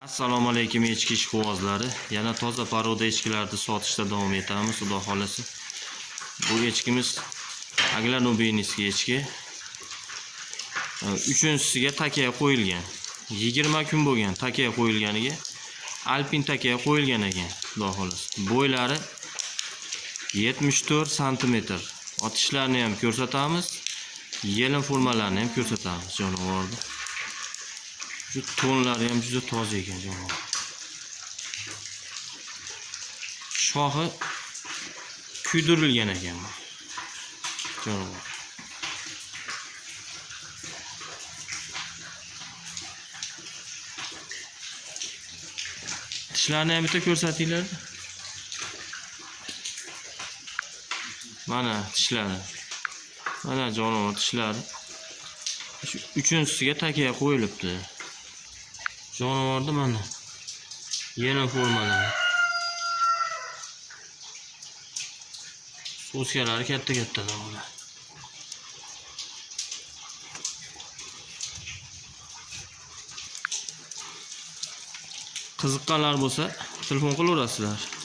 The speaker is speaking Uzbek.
Assalomu alaykum echki ishqibozlari. Yana toza порода echkilarni sotishda davom etamiz, xudo xolasa. Bu echkimiz Aglanubinskiy echki. Uchinchisiga taka qo'yilgan. 20 kun bo'lgan taka qo'yilganiga. Alpin taka qo'yilgan ekan, xudo xolasa. Bo'ylari 74 santimetr. Otishlarini ham ko'rsatamiz. Yelin formalarini ham ko'rsatamiz jonivorni. Shu to'nlari ham juda toza ekan jonivor. Shoxi kuydirilgan ekan bu. Jonivor. Tishlarini ham bitta ko'rsatinglar. Mana tishlari. Mana jonivor tishlari. Shu uchinchisiga taka qo'yilibdi. Jonivorni mana yelin formalari. So'skalari katta kattadan bular. Qiziqqanlar bo'lsa telefon qilaverasizlar.